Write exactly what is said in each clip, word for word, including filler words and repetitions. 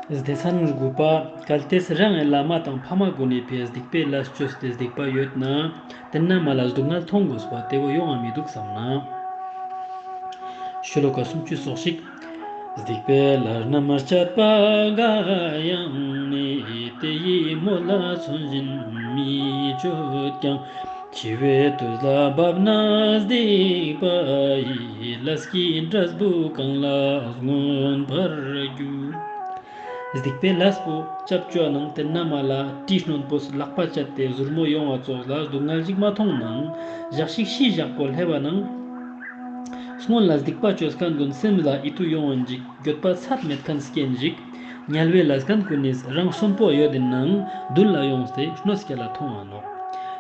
སྡེ་ཚན་དགུ་པ། གལ་ཏེ་རང་ངི་བླ་མ་དང་ཕ་མ་གུན་ནི་ཕིའ་སྡིག་པའེ་ལས་ཅོས་ཏེ་སྡིག་པ་ཡོད་ན་ཏེན་ན་མ་ལ་སྡུག་བསྔལ་ཐོང་གོས་པ་ཏེ་བོ་ཡོང་ང་མི་དུག་སམ་ན། ཤོ་ལོ་ཀ་སུམ་ཅུ་སོ་གཅིག། སྡིག་པའེ་ལས་རྣམས་སྤྱད་པ་འགའ་ཡང་ནི། དེ་ཡི་མོད་ལ་མཚོན་བཞིན་མི་སྤྱོད་ཀྱང་། འཆི་བའི་དུས་ལ་བབ་ན་སྡིག་པ་ཡི། ལས་ཀྱི་འབྲས་བུ་གང་ལ་མངོན་པར་འགྱུར། སྡིག་པའེ་ལས་པོ་ཅོ་ཅོ་ནང་ཏེན་ན་མ་ལ་གྲི་རྣོན་པོ་ལག་པ་ཅད་དེ་ཟུར་མོ་ཡོང་བ་ཙོགས་ལ་སྡུག་བསྔལ་ཞིག་མ་ཐོང་ནང་ཞག་ཞིག་ཤི་ཞག་པོ་ལྷེབ་བ་ནང་སྔུན་ལ་སྡིག་པ་ཅོས་ཁན་གུན་སེམས་ལ་ཡིད་དུ་ཡོང་བ་ཞིག་འགྱོད་པ་ཚད་མེད་ཁན་སྐྱེན་ཞིག་དམྱལ་བའེ་ལས་ཁན་གུན་ནི་རང་སོན་པོ་ཡོད་དེ་ནང་དུན་ལ་ཡོངས་ཏེ་གནོད་སྐྱེལ་ལ་ཐོང་ང་ནོག་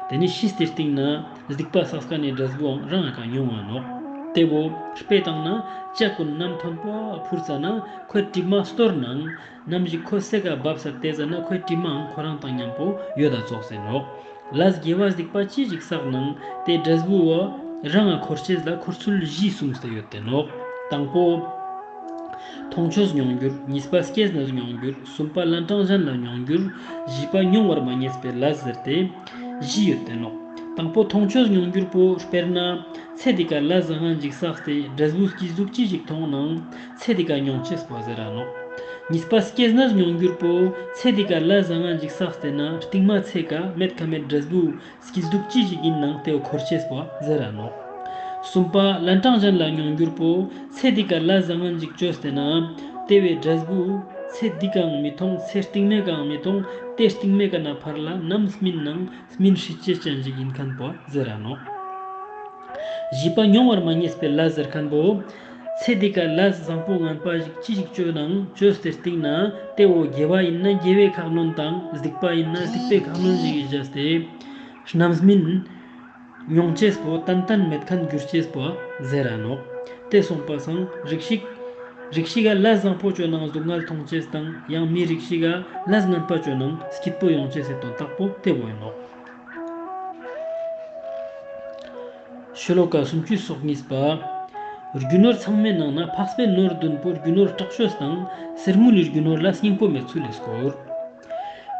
ཏེ་ནི་ཤིས་ཏེ་སྟིང་ནེ་སྡིག་པ་སགས་ཁན་ནི་འབྲས་བུའང་རང་ང་ཀ་མྱོང་ང་ནོག་ཏེ་བོ་དཔེ་ཏང་ན་ལྕགས་གུན་ནམ་ཐོན་པོ་ཕུར་ཙ་ན་ཁོའེ་གྲིབ་མ་སྟོར་ནང་ནམ་ཞིག་ཁོ་སེ་ཀ་བབས་ས་ཏེ་ཙ་ན་ཁོའེ་གྲིབ་མའང་ཁོ་རང་དང་ཉམ་པོ་ཡོད་ད་ཙོགས་ཨིན་ནོག་ལས་དགེ་བ་སྡིག་པ་ཅི་ཞིག་སགས་ནང་ཏེ་འབྲས་བུ་བོ་རང་ང་ཁོར་ཅེས་ལ་ཁོར་ཚུལ་བཞི་སུངས་ཏེ་ཡོད་དེ་ནོག་དང་པོ་ཐོང་ཅེས་མྱོང་འགྱུར། གཉིས་པ་སྐྱེས་ནས་མྱོང་འགྱུར། སུམ་པ་ལན་གྲངས་གཞན་ལ་མྱོང་འགྱུར། ཞི་པ་མྱོང་བར་མ་ངེས་པའེ་ལས་ཟེར་ཏེ་བཞི་ཡོད་དེ་ནོག་དང་པོ་ཐོང་ཅེས་མྱོང་འགྱུར་པོ་དཔེར་ན་ཚེ་འདི་ཀ་ལས་བཟང་ངན་ཞིག་སགས་ཏེ་འབྲས་བུ་སྐྱིད་སྡུག་ཅི་ཞིག་ཐོང་ནང་ཚེ་འདི་ཀ་མྱོང་ཅེས་པོ་ཟེར་ར་ནོག་གཉིས་པ་སྐྱེས་ནས་མྱོང་འགྱུར་པོ་ཚེ་འདི་ཀ་ལས་བཟང་ངན་ཞིག་སགས་ཏེ་ན་སྟིང་མ་ཚེ་ཀ་མེད་ཁ་མེད་འབྲས་བུ་སྐྱིད་སྡུག་ཅི་ཞིག་ཨིན་ནང་ཏེ་བོ་ཁོར་ཅེས་པོ་ཟེར་ར་ནོག་གསུམ་པ་ལན་གྲངས་གཞན་ལ་མྱོང་འགྱུར་པོ་ཚེ་འདི་ཀ་ལས་བཟང་ངན་ཞིག་ཅོས་ཏེ་ན་ཏེ་བོའེ་འབྲས་བུ་ཚེ་འདི་ཀའང་མི་ཐོང་ཚེ་སྟིང་མའེ་ཀའང་མི་ཐོང་ཏེ་སྟིང་མའེ་ཀ་ནེ་ཕར་ལ་ནམ་སྨིན་ནང་སྨིན་སྲིད་ཅེས་ཅན་ཞིག་ཨིན་ཁན་པོ་ཟེར་ར་ནོག་ཞི་པ་མྱོང་བར་མ་ངེས་པའེ་ལས་ཟེར་ཁན་པོ་ཚེ་འདི་ཀ་ལས་བཟང་པོ་ངན་པ་ཞིག་ཅི་ཞིག་ཅོས་ནང་ཅོས་ཏེ་སྟིང་ནེ་ཏེ་བོ་དགེ་བ་ཨིན་ན་དགེ་བའེ་ཁག་ནོན་དང་སྡིག་པ་ཨིན་ན་སྡིག་པའེ་ཁག་ནོན་ཞིག་ཨིན་ཅེས་ཏེ་རྣམ་སྨིན་མྱོང་ཅེས་པོ་ཏན་ཏན་མེད་ཁན་གྱུར་ཅེས་པོ་ཟེར་ར་ནོག་ཏེ་སོང་པ་སང་རིགས་ཤིག་རིགས་ཤིག་ག་ལས་བཟང་པོ་ཅོས་ནང་སྡུག་བསྔལ་ཐོང་ཅེས་དང་ཡང་མི་རིགས་ཤིག་ག་ལས་ངན་པ་ཅོས་ནང་སྐྱིད་པོ་ཡོང་ཅེས་སི་དོན་དག་པོ་ཏེ་བོ་ཨིན་ནོག་ཤོ་ལོ་ཀ་སུམ་ཅུ་སོ་གཉིས་པ། རྒྱུ་ནོར་ཚང་མའེ་ནང་ནེ་འཕགས་པའེ་ནོར་བདུན་པོ་རྒྱུ་ནོར་དྲག་ཤོས་དང་གསེར་དངུལ་ལི་རྒྱུ་ནོར་ལ་སྙིང་པོ་མེད་ཚུལ་ལི་སྐོར།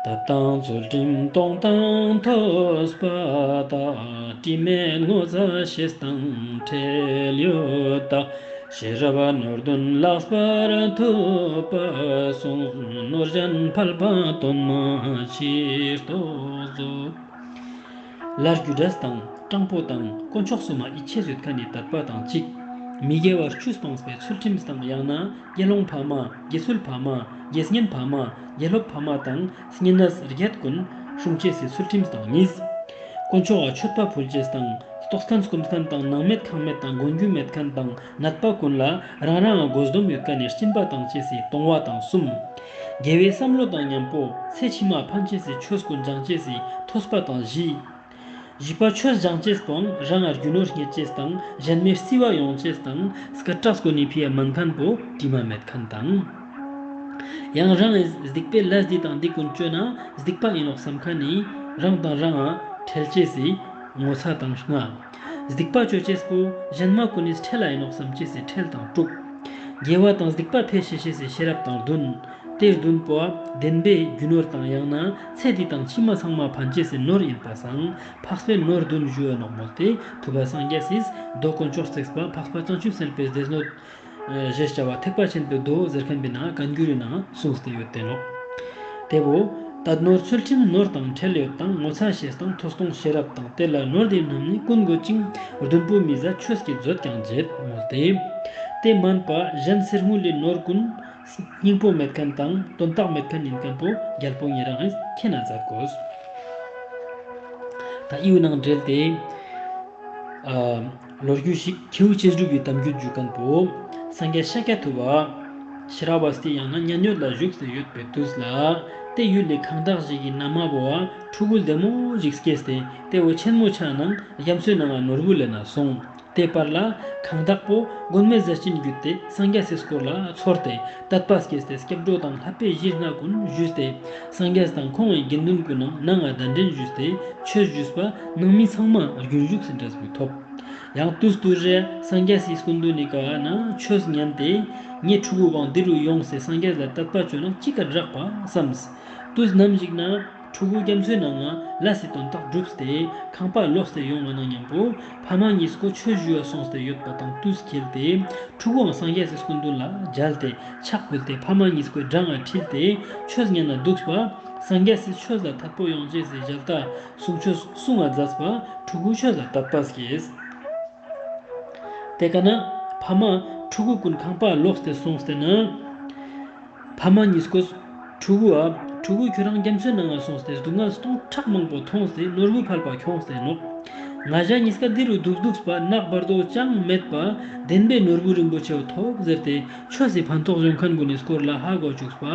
དད་དང་ཚུལ་ཁྲིམས་སྟོང་དང་ཐོས་པ་དག་དྲི་མེད་ངོ་ཚ་ཤེས་དང་ཁྲེལ་ཡོད་དག་ཤེས་རབ་ནོར་བདུན་ལགས་པར་ཐུབ་པ་གསུངས། ནོར་གཞན་ཕལ་པ་དོན་མ་ཕྱིར་རྟོགས་མཛོད། ལ་རྒྱུ་འབྲས་དང་སྤྲང་པོ་དང་དཀོན་མཆོག་གསུམ་མ་ཡིད་ཆེས་ཡོད་ཁན་ནི་དད་པ་དང་གཅིག་མི་དགེ་བ་བཅུ་སྤངས་པའི་ཚུལ་ཁྲིམས་དང་ཡང་ན་དགེ་སློང་ཕ་མ་དགེ་ཚུལ་ཕ་མ་དགེ་བསྙེན་ཕ་མ་དགེ་སློབ་ཕ་མ་དང་བསྙེན་གནས་བརྒྱད་ཀུན་སྲུང་ཅེས་སི་ཚུལ་ཁྲིམས་དང་གཉིས། དཀོན་མཆོག་ག་མཆོད་པ་ཕུལ་ཅེས་དང་ལྟོགས་ཁན་སྐོམ་ཁན་དང་ནང་མེད་ཁང་མེད་དང་མགོན་རྒྱུ་མེད་ཁན་དང་ནད་པ་ཀུན་ལ་རང་རང་ང་དགོས་འདོམས་ཡོད་ཁན་ནི་སྦྱིན་པ་བཏང་ཅེས་སི་གཏོང་བ་དང་གསུམ། དགེ་བའི་བསམ་བློ་དང་ཉམ་པོ་ཚེ་ཕྱི་མ་ཕན་ཅེས་སི་ཆོས་ཀུན་སྦྱང་ཅེས་སི་ཐོས་པ་དང་བཞི། བཞི་པ་ཆོས་སྦྱང་ཅེས་པོའང་རང་ང་རྒྱུ་ནོར་རྙེད་ཅེས་དང་གཞན་མའེ་རྩི་བ་ཡོང་ཅེས་དང་སྐད་གྲགས་ཀུན་ནི་ཕིའ་མན་ཁན་པོ་དྲི་མ་མེད་ཁན་དང་། ཡང་རང་ངི་སྡིག་པའེ་ལས་འདི་དང་འདི་ཀུན་ཅོས་ན་སྡིག་པ་ཨིན་ནོག་སམ་ཁན་ནི་རང་དང་རང་ང་ཁྲེལ་ཅེས་སི་ངོ་ཚ་དང་ལྔ། སྡིག་པ་ཅོ་ཅེས་པོ་གཞན་མ་ཀུན་ནི་ཁྲེལ་ལ་ཨིན་ནོག་སམ་ཅེས་སི་ཁྲེལ་དང་དྲུག་དགེ་བ་དང་སྡིག་པ་ཕལ་ཤེས་ཤེས་སི་ཤེས་རབ་དང་བདུན། ཏེ་བདུན་པོ་བདེན་པའེ་རྒྱུ་ནོར་དང་ཡང་ན་ཚེ་འདི་དང་ཕྱི་མ་ཚང་མ་ཕན་ཅེས་སི་ནོར་ཨིན་པ་སང་འཕགས་པའེ་ནོར་བདུན་ཞུ་ཡོད་ནོག་མོལ་ཏེ་ཐུབ་པ་སངས་རྒྱས་སི་མདོ་དཀོན་མཆོག་བརྩེགས་པ་འཕགས་པ་བྱང་ཆུབ་སེམས་དཔའི་སྡེ་སྣོད་ཞེས་བྱ་བ་ཐེག་པ་ཆེན་པོའི་མདོ་ཟེར་ཁན་པོའེ་ནང་བཀའ་འགྱུར་རི་ནང་གསུངས་ཏེ་ཡོད་དེ་ནོག་ཏེ་བོ་དད་ནོར་ཚུལ་ཁྲིམས་ནོར་དང་ཁྲེལ་ཡོད་དང་། ངོ་ཚ་ཤེས་དང་ཐོས་མཐོང་ཤེས་རབ་དང་། དེ་ལ་ནོར་འདི་རྣམས་ནི་ཀུན་དགོས་ཅིང་། བདུན་པོ་མི་ཟད་ཆོས་ཀྱི་མཛོད་ཀྱང་བརྗེད་མོལ་ཏེ། ཏེ་མན་པ་གཞན་གསེར་དངུལ་ལི་ནོར་ཀུན་སྙིང་པོ་མེད་ཁན་དང་དོན་དག་མེད་ཁན་ཨིན་ཁན་པོ་གྱལ་པོ་ཉེ་རང་ངི་ཁྱེན་ན་མཛད་གོས། ད་འི་བོ་ནང་འབྲེལ་ཏེ་ཨ་ལོ་རྒྱུས་ཤིག་ཁྱེའུ་ཅེས་སྒྲུབ་པའི་གཏམ་རྒྱུད་ཞུ་ཁན་པོ། སངས་རྒྱས་ཤཱཀྱ་ཐུབ་པ་ཤ་ར་བ་སྟི་ཡང་ན་མཉན་ཡོད་ལ་བཞུགས་ཏེ་ཡོད་པའི་དུས་ལ་ཏེ་ཡུལ་ལི་ཁང་བདག་ཞིག་གི་ན་མ་བོ་བ་ཕྲུ་གུ་ལྡེ་མོ་ཞིག་སྐྱེས་ཏེ་ཏེ་བོ་ཆེན་མོ་ཆ་ནང་རྒྱ་མཚོའི་ནང་ང་ནོར་བུ་ལེན་ན་སོང་། ཏེ་བར་ལ་ཁང་བདག་པོ་མགོན་མེད་ཟས་སྦྱིན་བརྒྱུད་དེ་སངས་རྒྱས་སི་སྐོར་ལ་ཚོར་ཏེ་དད་པ་སྐྱེས་ཏེ་སྐྱབས་འགྲོ་དང་བསླབ་པའི་གཞི་ལྔ་ཀུན་ཞུས་ཏེ་སངས་རྒྱས་དང་ཁོང་ངི་དགེ་འདུན་ཀུན་ནང་ནང་ང་གདན་འདྲེན་ཞུས་ཏེ་ཆོས་ཞུས་པ་ནང་མི་ཚང་མ་རྒྱུན་བཞུགས་སི་འབྲས་བུ་ཐོབ། ཡང་དུས་དུས་རེ་སངས་རྒྱས་སི་སྐུ་མདུན་ནི་ཀ་ན་ཆོས་ཉན་ཏེ་ངའི་ཕྲུ་གུ་བོའང་འདི་རུ་ཡོངས་ཏེ་སངས་རྒྱས་ལ་དད་པ་ཅོ་ན་ཅི་ཀ་རག་པ་བསམས། དུས་ནམ་ཞིག་ན་ཕྲུ་གུ་རྒྱ་མཚོའི་ནང་ང་ལས་སི་དོན་དག་སྒྲུབས་ཏེ་ཁང་པ་ལོགས་ཏེ་ཡོང་བ་ན་མཉམ་པོ་ཕ་མ་གཉིས་ཀོ་ཆོས་ཞུ་བ་སོང་སྟེ་ཡོད་པ་དང་དུས་ཁེལ་ཏེ་ཕྲུ་གུའང་སངས་རྒྱས་སི་སྐུ་མདུན་ལ་མཇལ་ཏེ་ཕྱག་ཕུལ་ཏེ་ཕ་མ་གཉིས་ཀོའི་བྲང་ང་ཁྲིལ་ཏེ་ཆོས་ཉན་ན་འདུགས་པ། སངས་རྒྱས་སི་ཆོས་ལ་དད་པོ་ཡོང་ཅེས་སི་ཞལ་ཏ་གསུང་ཆོས་གསུང་ང་མཛད་པ། ཕྲུ་གུ་ཆོས་ལ་དད་པ་སྐྱེས། དེ་ཀ་ན་ཕ་མ་ཕྲུ་གུ་ཀུན་ཁང་པ་ལོགས་ཏེ་སོང་སྟེ་ན། ཕ་མ་གཉིས་ཀོས་ཕྲུ་གུ་ཨ་ཕྲུ་གུ་ཁྱོད་རང་རྒྱ་མཚོའི་ནང་ང་སོང་སྟེ་སྡུག་བསྔལ་སྟོང་ཕྲག་མང་པོ་མཐོང་སྟེ་ནོར་བུ་ཕལ་པ་ཁྱོངས་ཏེ་ནོག། ང་ཞ་གཉིས་ཀ་འདི་རུ་འདུག་འདུགས་པ་ནག་བར་དོ་ཅང་མེད་པ་བདེན་པའི་ནོར་བུ་རིན་པོ་ཆེ་བོ་ཐོབ་ཟེར་ཏེ་ཆོས་སི་ཕན་ཐོགས་ཡོང་མཁན་ཀུན་ནི་སྐོར་ལ་ཧ་གོ་བཅུགས་པ།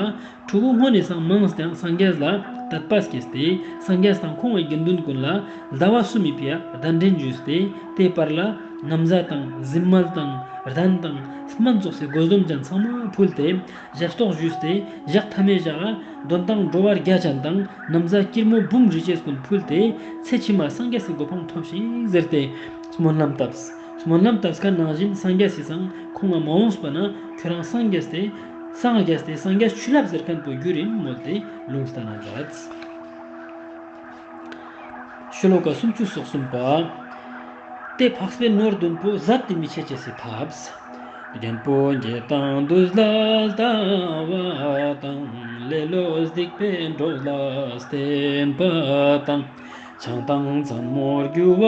ཕྲུ་གུ་སྔོན་ནས་སང་མང་སྟེ་སངས་རྒྱས་ལ་དད་པ་སྐྱེས་ཏེ་སངས་རྒྱས་དང་ཁོང་ངི་དགེ་འདུན་ཀུན་ལ་ཟླ་བ་གསུམ་མི་ཕི་ཡ་གདན་འདྲེན་ཞུས་ཏེ་དེའི་བར་ལ་ན་བཟའ་དང་གཟིམ་མལ་དང་གདན་དང་སྨན་ཙོགས་སི་དགོས་སྡོམ་ཅན་ཚང་མ་ཕུལ་ཏེ་ཞབས་ཏོག་ཞུས་ཏེ་ཞག་ཐ་མའི་ཞག་ག་འདོན་ཐང་འགྲོ་བ་བརྒྱ་ཅན་དང་ན་བཟའ་སྐྱིར་མོ་འབུམ་རི་ཅེས་ཀུན་ཕུལ་ཏེ་ཚེ་ཕྱི་མ་སངས་རྒྱས་སི་གོ་འཕང་ཐོབ་ཤིག་ཟེར་ཏེ་སྨོན་ལམ་བཏབས། སྨོན་ལམ་བཏབ་ཁན་ནང་བཞིན་སངས་རྒྱས་སི་སང་ཁོང་ང་མ་འོངས་པ་ན་ཁྱོད་རང་སངས་རྒྱས་ཏེ་སངས་རྒྱས་ཏེ་སངས་རྒྱས་ཆུ་ལྷབ་ཟེར་ཁན་པོ་གྱུར་ཨིན་མོལ་ཏེ་ལུང་བསྟན་ན་མཛད། ཤོ་ལོ་ཀ་སུམ་ཅུ་སོ་གསུམ་པ། དེ་འཕགས་པའི་ནོར་བདུན་པོ་ཟད་དེ་མི་ཆ་ཅེས་སི་ཐབས། རྒྱན་པོ་འགྱེད་དང་འདུལ་ལ་ལྟ་བ་དང་། ལེ་ལོ་སྡིག་པའི་གྲོགས་ལ་བརྟེན་པ་དང་། ཆང་དང་མཚན་མོར་རྒྱུ་བ་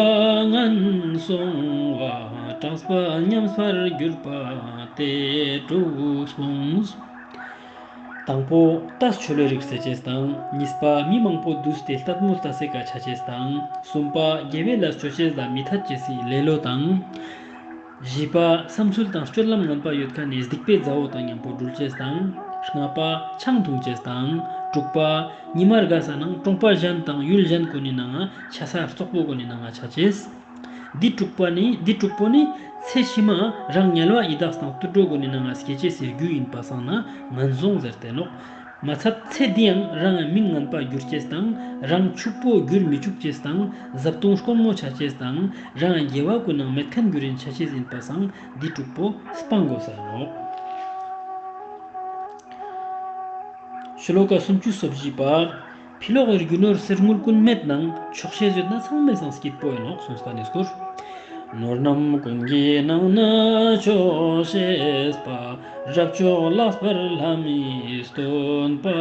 ངན་སོང་བ། གྲངས་པ་ཉམས་པར་གྱུར་པ་དེ་དྲུག་སྤོངས། དང་པོ་ལྟས་ཆོ་ལོའི་རིགས་སད་ཅེས་དང་། གཉིས་པ་མི་མང་པོ་འདུས་ཏེ་ལྟད་མོ་ལྟ་སའི་ཀ་ཆ་ཅེས་དང་། གསུམ་པ་དགེ་བའི་ལས་ཅོ་ཅེས་ལ་མི་ཐད་ཅེས་སི་ལེ་ལོ་དང་། བཞི་པ་བསམ་ཚུལ་དང་སྤྱོད་ལམ་ངན་པ་ཡོད་ཁན་ནི་སྡིག་པའི་མཛའ་བོ་དང་མཉམ་པོ་འགྲུལ་ཅེས་དང་། ལྔ་པ་ཆང་འཐུང་ཅེས་དང་། དྲུག་པ་ཉི་མ་དགའ་ས་ནང་གྲོང་པ་གཞན་དང་ཡུལ་གཞན་ཀུན་ནི་ནང་ང་ཆ་ས་རྩོག་པོ་ཀུན་ནི་ནང་ང་ཆ་ཅེས། འདི་དྲུག་པ་ནི་འདི་དྲུག་པོ་ནི་ཚེ་ཕྱི་མ་རང་དམྱལ་བ་ཡི་དྭགས་དང་དུད་འགྲོ་ཀུན་ནི་ནང་ང་སྐྱེ་ཅེས་སི་རྒྱུ་ཨིན་པ་སང་ན་ངན་སོང་ཟེར་ཏེ་ནོག། མ་ཚད་ཚེ་འདི་ཡང་རང་མིང་ངན་པ་གྱུར་ཅེས་དང་རང་ཕྱུག་པོ་གྱུར་མི་བཅུག་ཅེས་དང་བཟབ་བཏུང་དཀོན་མོ་ཆ་ཅེས་དང་རང་དགེ་བ་ཀུན་ནང་མེད་ཁན་གྱུར་ཨིན་ཆ་ཅེས་ཨིན་པ་སང་འདི་དྲུག་པོ་སྤང་དགོས་ས་ནོག། ཤོ་ལོ་ཀ་སུམ་ཅུ་སོ་བཞི་པ། ཕི་ལོག་རྒྱུ་ནོར་གསེར་དངུལ་ཀུན་མེད་ནང་ཆོག་ཤེས་ཡོད་ན་ཚང་མའི་སང་སྐྱིད་པོ་ཨིན་ནོག་གསུངས་པ་ནི་སྐོར། ནོར་རྣམས་ཀུན་གྱི་ནང་ན་ཆོག་ཤེས་པ། རབ་མཆོག་ལྷག་པར་ལྷ་མིའི་སྟོན་པ་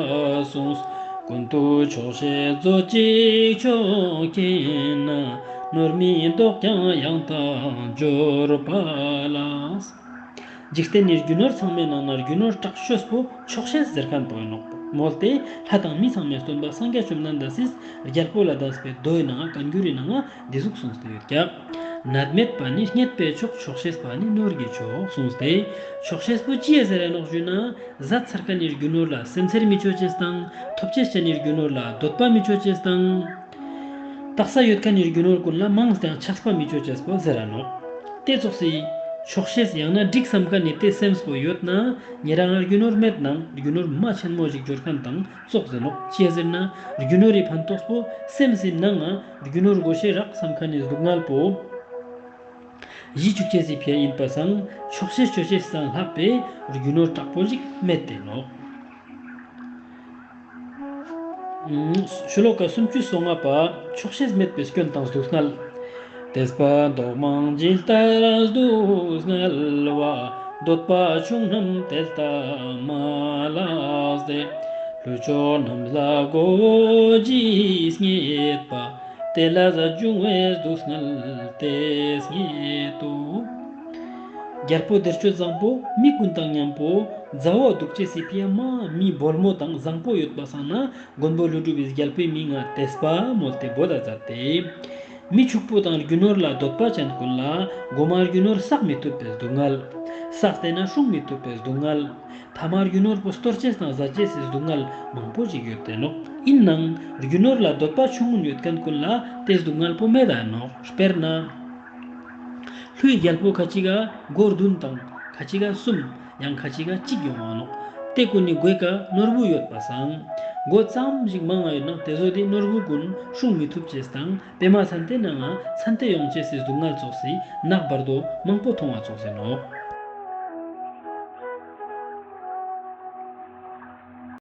གསུངས། ཀུན་ཏུ་ཆོག་ཤེས་མཛོད་ཅིག་ཆོག་མཁྱེན་ན། ནོར་མི་བདོག་ཀྱང་ཡང་དག་འབྱོར་པ་ལགས། འཇིག་རྟེན་ནི་རྒྱུ་ནོར་ཚང་མའི་ནང་ན་རྒྱུ་ནོར་དྲག་ཤོས་པོ་ཆོག་ཤེས་ཟེར་ཁན་པོ་ཨིན་ནོག་པོ། མོལ་ཏེ་ལྷ་དང་མི་ཚང་མའི་སྟོན་པ་སངས་རྒྱས་བཅོམ་ལྡན་འདས་སིས་རྒྱལ་པོ་ལ་གདམས་པའི་མདོའི་ནང་ང་བཀའ་འགྱུར་རི་ནང་ང་འདི་ཟུག་གསུངས་ཏེ་ཡོད་ཀྱག། ནད་མེད་པ་ནི་རྙེད་པའི་མཆོག། ཆོག་ཤེས་པ་ནི་ནོར་གྱི་མཆོག་གསུངས་ཏེ། ཆོག་ཤེས་པོ་ཅི་ཡ་ཟེར་ར་ནོག་ཞུས་ན། ཟད་ཚར་ཁན་ནི་རྒྱུ་ནོར་ལ་སེམས་འཚེར་མི་ཅོ་ཅེས་དང་། ཐོབ་ཅེས་ཅན་ནི་རྒྱུ་ནོར་ལ་འདོད་པ་མི་ཅོ་ཅེས་དང་། དག་ས་ཡོད་ཁན་ནི་རྒྱུ་ནོར་ཀུན་ལ་མང་སྟེ་ཆགས་པ་མི་ཅོ་ཅེས་པོ་ཟེར་ར་ནོག། ཏེ་ཙོགས་སི་ཆོག་ཤེས་ཡང་ན་འགྲིག་སམ་ཁན་ནི་ཏེ་སེམས་པོ་ཡོད་ན་ཉེ་རང་ང་རྒྱུ་ནོར་མེད་ནང་རྒྱུ་ནོར་མ་ཆེན་མོ་ཞིག་འབྱོར་ཁན་དང་ཙོགས་ཟེར་ནོག། ཅི་ཡ་ཟེར་ན་རྒྱུ་ནོར་རི་ཕན་ཐོགས་པོ་སེམས་སི་ནང་ང་རྒྱུ་ནོར་དགོས་ཤེས་རག་སམ་ཁན་ནི་སྡུག་བསྔལ་པོ་ཞི་བཅུག་ཅེས་སི་ཕི་ཡ་ཨིན་པ་སང་ཆོག་ཤེས་ཅོ་ཅེས་སང་ལྷག་པའི་རྒྱུ་ནོར་དྲག་པོ་ཞིག་མེད་དེ་ནོག། ཤོ་ལོ་ཀ་སུམ་ཅུ་སོ་ལྔ་པ། ཆོག་ཤེས་མེད་པའི་སྐྱོན་དང་སྡུག་བསྔལ། དེས་པ་མདོག་མང་ཇི་ལྟར་སྡུག་བསྔལ་བ། འདོད་པ་ཆུང་རྣམས་དེ་ལྟ་མ་ལགས་ཏེ། ལྷོད་ཕྱོགས་རྣམས་ལ་མགོ་བོ་ཇི་སྙེད་པ། དེ་ལས་འབྱུང་བའི་སྡུག་བསྔལ་དེ་སྙེད་དོ། རྒྱལ་པོ་བདེ་སྤྱོད་བཟང་པོ་མི་ཀུན་དང་མཉམ་པོ་མཛའ་བོ་འདུག་ཅེས་སི་ཕི་ཡ་མ་མི་སྦོལ་མོ་དང་བཟང་པོ་ཡོད་པ་སང་ན་མགོན་པོ་ཀླུ་སྒྲུབ་བི་རྒྱལ་པོའི་མིང་ང་དེས་པ་མོལ་ཏེ་འབོད་ད་མཛད་དེ། མི་ཕྱུག་པོ་དང་རྒྱུ་ནོར་ལ་འདོད་པ་ཅན་ཀུན་ལ་གོ་མ་རྒྱུ་ནོར་བསགས་མི་ཐུབ་པའི་སྡུག་བསྔལ། བསགས་ཏེ་ན་སྲུང་མི་ཐུབ་པའི་སྡུག་བསྔལ། ཐ་མ་རྒྱུ་ནོར་པོ་སྟོར་ཅེས་དང་ཟད་ཅེས་སི་སྡུག་བསྔལ་མང་པོ་ཞིག་ཡོད་དེ་ནོག། ཨིན་ནའང་རྒྱུ་ནོར་ལ་འདོད་པ་ཆུང་ངུན་ཡོད་ཁན་ཀུན་ལ་ཏེ་སྡུག་བསྔལ་པོ་མེད་ད་ནོག། དཔེར་ན། ལྷོའི་རྒྱལ་པོ་ཁ་ཅིག་ག་སྒོར་བདུན་དང་ཁ་ཅིག་ག་གསུམ་ཡང་ཁ་ཅིག་ག་གཅིག་ཡོང་བ་ནོག། ཏེ་ཀུན་ནི་མགོའི་ཀ་ནོར་བུ་ཡོད་པ་སང་། མགོ་ཙམ་ཞིག་མང་ང་ཡོད་ན་དེ་ཟོ་དེ་ནོར་བུ་གུན་སྲུང་མི་ཐུབ་ཅེས་དང་པད་མ་ཚན་ཏེ་ནང་ང་ཚན་ཏེ་ཡོང་ཅེས་སི་སྡུག་བསྔལ་ཙོགས་སི་ནག་བར་དོ་མང་པོ་མཐོང་བ་ཙོགས་ཨིན་ནོག།